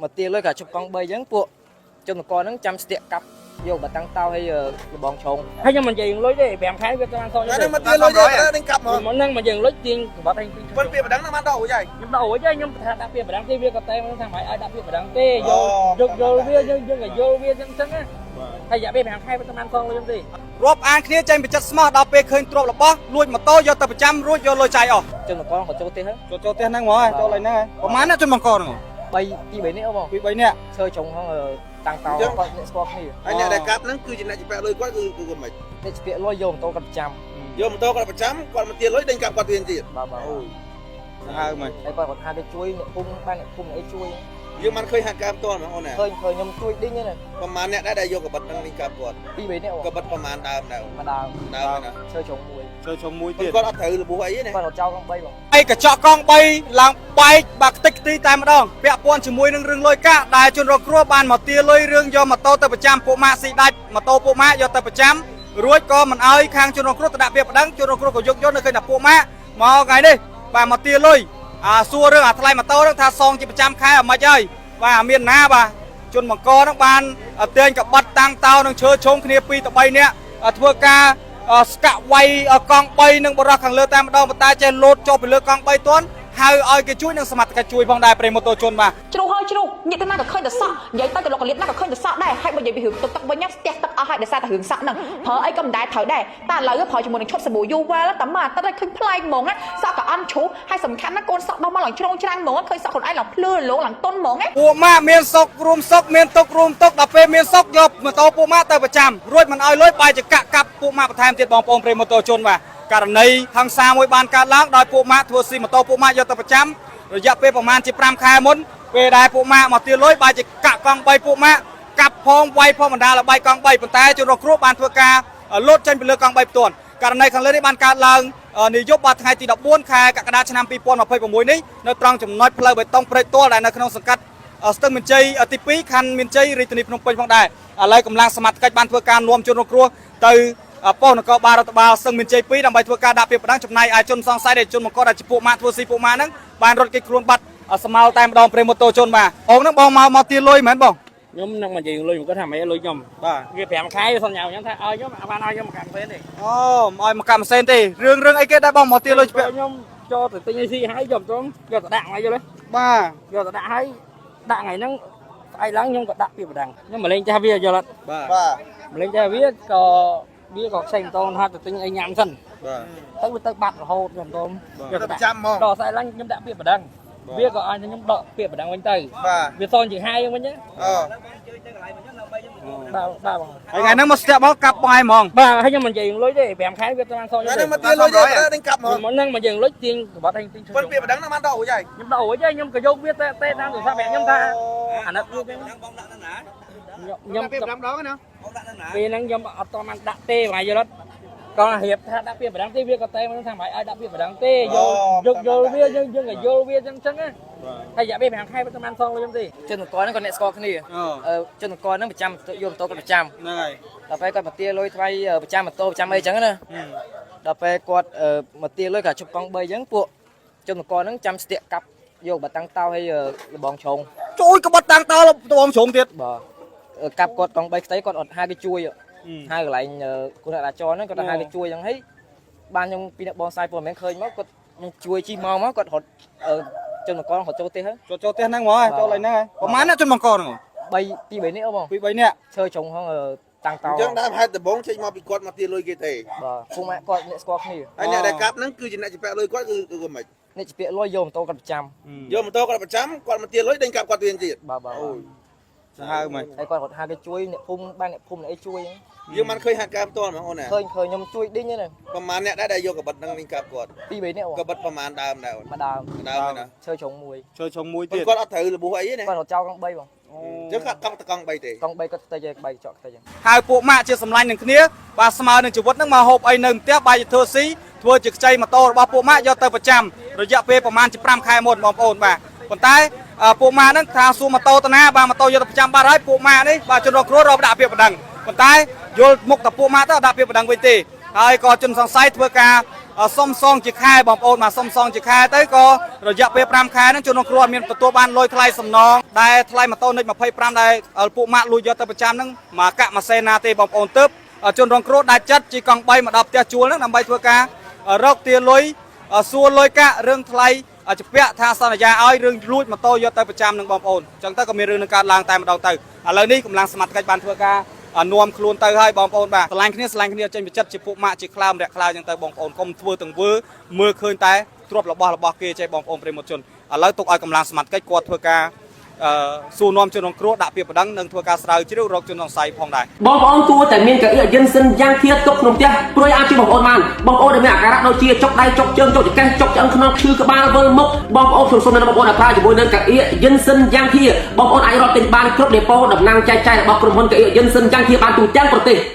មកទាលុយក៏ជប់កង់3អញ្ចឹងពួកជនមកហ្នឹងចាំស្ទាក់កាប់យកបើតាំងតោឲ្យលបងឆោង ហើយខ្ញុំមិននិយាយរឿងលុយទេ5ខែវាទៅបានសងខ្ញុំ តែនឹងមកទាលុយទេនឹងកាប់ហ្មង មុនហ្នឹងមកយើងលុយទាញក្បត់ឲ្យ ប៉ុន្តែពីបណ្ដឹងនឹងបានដល់រួចហើយ ខ្ញុំដល់រួចហើយខ្ញុំថាដាក់ពាក្យបណ្ដឹងទេវាក៏តែមកថាមិនឲ្យដាក់ពាក្យបណ្ដឹងទេយកយកយល់វាយើងយើងក៏យល់វាអញ្ចឹងចឹងណាហើយរយៈពេល5ខែវាទៅបានសងលុយខ្ញុំទេ រាប់អានគ្នាចេញពីចិត្តស្មោះដល់ពេលឃើញទ្រព្យរបស់លួចម៉ូតូយកទៅប្រចាំរួចយកលុយចាយអស់ ជនមកក៏ចូលផ្ទះហ្នឹង ចូលចូលផ្ទះហ្នឹងហ្មងចូលឡើយហ្នឹងប្រហែលណាជនបង្កហ្នឹង 3 2 3នេះអូបង ពី3នាក់ ឈើចុងហ្នឹងតាំងតោគាត់អ្នកស្គាល់គ្នា ហើយអ្នកដែលកាប់ហ្នឹងគឺជាអ្នកជំពាក់លុយគាត់គឺគឺមិន អ្នកស្ពាក់លុយយកម៉ូតូគាត់ប្រចាំ យកម៉ូតូគាត់ប្រចាំគាត់មកទាលុយដេញកាប់គាត់ទៀតទៀត បាទបាទ អូយ សាហាវមែន ហើយគាត់គាត់ថាគេជួយអ្នកភូមិបានអ្នកភូមិអីជួយ យើងបានឃើញហេតុការណ៍ផ្ទាល់ហ្មងអូនណា ឃើញឃើញខ្ញុំជួយឌីងហ្នឹង ប្រហែលអ្នកដែរដែលយកកបិតហ្នឹងនេះកាប់គាត់ 2 3នេះអូ កបិតប្រហែលដើមដែរ មកដើម ដើមណា ឈើចុងមួយ ចូលជុំមួយទៀត គាត់អត់ត្រូវរបួសអីទេណា គាត់រត់ចោលកង់3បង ឯកញ្ចក់កង់3ឡើងបែកបាក់ខ្ទេចខ្ទីតែម្ដងពាក់ព័ន្ធជាមួយនឹងរឿងលុយកាក់ដែលជនរងគ្រោះបានមកទាលុយរឿងយកម៉ូតូទៅប្រចាំពួកម៉ាក់ស៊ីដាច់ម៉ូតូពួកម៉ាក់យកទៅប្រចាំរួចក៏មិនអោយខាងជនរងគ្រោះទៅដាក់ពាក្យប្តឹងជនរងគ្រោះក៏យកយកនៅឃើញថាពួកម៉ាក់មកថ្ងៃនេះបាទមកទាលុយអាសួររឿងអាថ្លៃម៉ូតូហ្នឹងថាសងជាប្រចាំខែអាម៉េចហើយបាទមានណាបាទជនបង្កហ្នឹងបានទាញកបិតតាំងតោនឹងឈើឈុងគ្នា2ទៅ3នាក់ធ្វើការស្កាក់វាយកង់3នឹងបរោះខាងលើតែម្ដងប៉ុន្តែចេះលោតចុះពីលើកង់3ទាន់ហៅឲ្យគេជួយនឹងសមត្ថកិច្ចជួយផងដែរប្រិយម៉ូតូជនបាទ ជ្រុះហើយជ្រុះញាតិទៅណាក៏ឃើញតែសក់និយាយទៅក៏លោកកលៀតណាក៏ឃើញតែសក់ដែរហើយបើនិយាយពីរឿងទឹកទឹកវិញណាស្ទះទឹកអស់ហើយដោយសារតែរឿងសក់ហ្នឹងប្រើអីក៏មិនដែរត្រូវដែរតែឥឡូវប្រើជាមួយនឹងឈុតសាប៊ូយូវ៉ែលតែមួយអាទិត្យឲ្យឃើញប្លែកហ្មងណាសក់ក៏អន់ជ្រុះហើយសំខាន់ណាកូនសក់ដោះមកឡើងជ្រងច្រាំងហ្មងឃើញសក់ខ្លួនឯងឡើងភ្លឺរលោងឡើងទន់ហ្មងណា ពួកម៉ាក់មានសុខរួមសុខមានទុករួមទុកដល់ពេលមានសុខយកម៉ូតូពួកម៉ាក់ទៅប្រចាំរួចមិនឲ្យលុយបែរជាកាក់កាប់ពួកម៉ាក់បន្ថែមទៀតបងប្អូនប្រិយម៉ូតូជនបាទករណីហិង្សាមួយបានកើតឡើងដោយពួកម៉ាក់ធ្វើស៊ីម៉ូតូពួកម៉ាក់យកទៅប្រចាំរយៈពេលប្រហែលជា5ខែមុនពេលដែលពួកម៉ាក់មកទាលុយបែរជាកាក់កង់3ពួកម៉ាក់កាប់ផងវាយផងបណ្ដាលឲ្យបែកកង់3ប៉ុន្តែជនរងគ្រោះបានធ្វើការលោតចេញពីលើកង់3ផ្ទាន់ករណីខាងលើនេះបានកើតឡើងនាយប់បាទថ្ងៃទី14ខែកក្កដាឆ្នាំ2026នេះនៅត្រង់ចំណុចផ្លូវបេតុងព្រែកទាល់ដែលនៅក្នុងសង្កាត់ ស្ទឹងមានជ័យទី2ខណ្ឌមានជ័យរាជធានីភ្នំពេញផងដែរឥឡូវកម្លាំងសមត្ថកិច្ចបានធ្វើការនាំជនរងគ្រោះទៅប៉ុស្តិ៍នគរបាលរដ្ឋបាលស្ទឹងមានជ័យ2ដើម្បីធ្វើការដាក់ពាក្យប្តឹងចំណែកឯជនសង្ស័យដែលជនបង្កដែលជាពួកម៉ាក់ធ្វើស៊ីពួកម៉ាក់ហ្នឹងបានរត់គេចខ្លួនបាត់ស្មោលតែម្ដងព្រេម៉ូតូជនបាទអូនហ្នឹងបងមកមកទាលុយមែនបង ខ្ញុំនឹងមកនិយាយរឿងលុយខ្ញុំគាត់ថាមិនឲ្យលុយខ្ញុំ បាទ វា5ខែវាសន្យាខ្ញុំថាឲ្យខ្ញុំបានឲ្យខ្ញុំមកកាំសេនទេ អូមិនឲ្យមកកម្មសេនទេរឿងរឿងអីគេដែរបងមកទាលុយពាក់ ខ្ញុំចូលទៅទិញអីស៊ីហើយយកត្រង់យកទៅដាក់ថ្ងៃយល់ទេ បាទ យកទៅដាក់ហើយដាក់ថ្ងៃហ្នឹងស្អែកឡើងខ្ញុំក៏ដាក់ពាក្យបណ្ដឹងខ្ញុំមកលេងចាស់វាយល់អត់ បាទ បាទ មកលេងចាស់វាក៏វាក៏ខ្ចីម៉ូតូថាទៅទិញអីញ៉ាំសិន បាទ ទៅវាទៅបាត់រហូតខ្ញុំតម ទៅប្រចាំហ្មង ដល់ស្អែកឡើងខ្ញុំដាក់ពាក្យបណ្ដឹងវាក៏ឲ្យខ្ញុំដកពាក្យបណ្ដឹងវិញទៅ បាទ វាសងជាហាយវិញណា អឺ បាទបាទបង ហើយថ្ងៃហ្នឹងមកស្ទាក់បងកាប់បាយហ្មង បាទហើយខ្ញុំមិននិយាយរឿងលុយទេ5ខែវាទៅបានសងខ្ញុំ តែនឹងមកទាលុយទេដេញកាប់ហ្មង មុនហ្នឹងមកយើងលុយទាញក្បត់ឲ្យទិញ ប៉ុន្តែពីបណ្ដឹងនឹងបានដល់រួចហើយ ខ្ញុំដល់រួចហើយខ្ញុំក៏យកវាតែតែតាមទូរស័ព្ទប្រាប់ខ្ញុំថាអាណិតវាខ្ញុំបងដាក់នៅណាខ្ញុំ ពីបណ្ដឹងដងណា ពេលហ្នឹងខ្ញុំអត់តបានដាក់ទេបងយល់អត់ក៏រៀបថាដាក់ពាក្យបណ្ដឹងទេវាក៏តែមកថាមិនឲ្យដាក់ពាក្យបណ្ដឹងទេយកយកយល់វាយើងយើងក៏យល់វាអញ្ចឹងចឹងណាហើយរយៈពេល5ខែវាទៅបានសងលុយខ្ញុំទេ ជនមកហ្នឹងក៏អ្នកស្គាល់គ្នាជនមកហ្នឹងប្រចាំយកម៉ូតូគាត់ប្រចាំ ហ្នឹងហើយ ដល់ពេលគាត់មកទាលុយថ្លៃប្រចាំម៉ូតូប្រចាំអីចឹងណាដល់ពេលគាត់មកទាលុយក៏ជប់កង់3អញ្ចឹងពួកជនមកហ្នឹងចាំស្ទាក់កាប់យកបើតាំងតោឲ្យលបងឆោង ជួយកបិតតាំងតោលបងជ្រុងទៀត បាទកាប់គាត់កង់3ខ្ទៃគាត់អត់ហៅគេជួយហៅកន្លែងគណៈដាចរហ្នឹងគាត់ហៅគេជួយអញ្ចឹងហើយបានខ្ញុំពីអ្នកបងសាយព័ត៌មានឃើញមកគាត់ខ្ញុំជួយជិះមកមកគាត់រត់ជនមករត់ចូលផ្ទះហ្នឹង ចូលចូលផ្ទះហ្នឹងហ្មងចូលឡើយហ្នឹងហើយប្រហែលណាជនបង្កហ្នឹង 3 2 3នេះអូបង ពី3នាក់ ឈើចុងហ្នឹងតាំងតោ អញ្ចឹងដើមហេតុដំបូងចេញមកពីគាត់មកទាលុយគេទេ បាទពួកម៉ាក់គាត់អ្នកស្គាល់គ្នា ហើយអ្នកដែលកាប់ហ្នឹងគឺជាអ្នកជំពាក់លុយគាត់គឺគឺមិន អ្នកជាពាក្យលុយយកម៉ូតូគាត់ប្រចាំ យកម៉ូតូគាត់ប្រចាំគាត់មកទាលុយដេញកាប់គាត់ទៀតទៀត បាទបាទ អូយ សាហាវមែន ហើយគាត់គាត់ហៅគេជួយអ្នកភូមិបានអ្នកភូមិអ្នកអីជួយ យើងបានឃើញហេតុការណ៍ផ្ទាល់ហ្មងអូនណា ឃើញឃើញខ្ញុំជួយឌីងហ្នឹង ប្រហែលអ្នកដែរដែលយកកបិតហ្នឹងនេះកាប់គាត់ 2 3នេះអូ កបិតប្រហែលដើមដែរអូន មកដើម ដើមណា ឈើជ្រុងមួយ ចូលជុំមួយទៀត គាត់អត់ត្រូវរបួសអីទេណា គាត់រត់ចោលកង់3បង អញ្ចឹងគាត់កង់តកង់3ទេ កង់3គាត់ខ្ទេចឯង3កញ្ចក់ខ្ទេចឯង ហៅពួកម៉ាក់ជាសម្លាញ់នឹងគ្នាបាទស្មើនឹងជីវិតហ្នឹងមកហូបអីនៅផ្ទះបាយជាធ្វើស៊ីធ្វើជាខ្ចីម៉ូតូរបស់ពួកម៉ាក់យកទៅប្រចាំរយៈពេលប្រហែលជា5ខែមុនបងប្អូនបាទប៉ុន្តែពួកម៉ាក់ហ្នឹងថាសួរម៉ូតូតាណាបាទម៉ូតូយកទៅប្រចាំបាត់ហើយពួកម៉ាក់នេះបាទជនរងគ្រោះរកដាក់ពាក្យប្តឹងប៉ុន្តែយល់មុខតែពួកម៉ាក់ទៅដាក់ពាក្យប្តឹងវិញទេហើយក៏ជនសង្ស័យធ្វើការ សុំសងជាខែបងប្អូនមកសុំសងជាខែទៅក៏រយៈពេល5ខែហ្នឹងជនរងគ្រោះអត់មានទទួលបានលុយថ្លៃសំណងដែលថ្លៃម៉ូតូនិច25ដែលពួកម៉ាក់លួចយកទៅប្រចាំហ្នឹងមកកាក់មួយសេនណាទេបងប្អូនទើបជនរងគ្រោះដាច់ចិត្តជិះកង់3មកដល់ផ្ទះជួលហ្នឹងដើម្បីធ្វើការរកទាលុយសួរលុយកាក់រឿងថ្លៃជពាក់ថាសន្យាឲ្យរឿងលួចម៉ូតូយកទៅប្រចាំនឹងបងប្អូនអញ្ចឹងទៅក៏មានរឿងនឹងកើតឡើងតែម្ដងទៅឥឡូវនេះកម្លាំងសមត្ថកិច្ចបានធ្វើការនាំខ្លួនទៅហើយបងប្អូនបាទស្រឡាញ់គ្នាស្រឡាញ់គ្នាចេញពីចិត្តជាពួកម៉ាក់ជាខ្លោមរះខ្លោអញ្ចឹងទៅបងប្អូនកុំធ្វើទង្វើមើលឃើញតែទ្រព្យរបស់របស់គេចេះបងប្អូនប្រិយមិត្តជនឥឡូវទុកឲ្យកម្លាំងសមត្ថកិច្ចគាត់ធ្វើការអឺសួរនាំជនរងគ្រោះដាក់ពាក្យប្តឹងនិងធ្វើការស្រាវជ្រាវរកជនសង្ស័យផងដែរ បងប្អូនគួរតែមានកៅអីយិនសិនយ៉ាងធៀទុកក្នុងផ្ទះព្រួយអាចជួយបងប្អូនបានបងប្អូនដែលមានអាការៈដូចជាចុកដៃចុកជើងចុកចង្កេះចុកឆ្អឹងខ្នងឈឺក្បាលវិលមុខបងប្អូនខ្ញុំសូមណែនាំបងប្អូនឲ្យប្រើជាមួយនឹងកៅអីយិនសិនយ៉ាងធៀបងប្អូនអាចរកទិញបានគ្រប់ដេប៉ូតំណាងចែកចាយរបស់ក្រុមហ៊ុនកៅអីយិនសិនយ៉ាងធៀបានទូទាំងប្រទេស។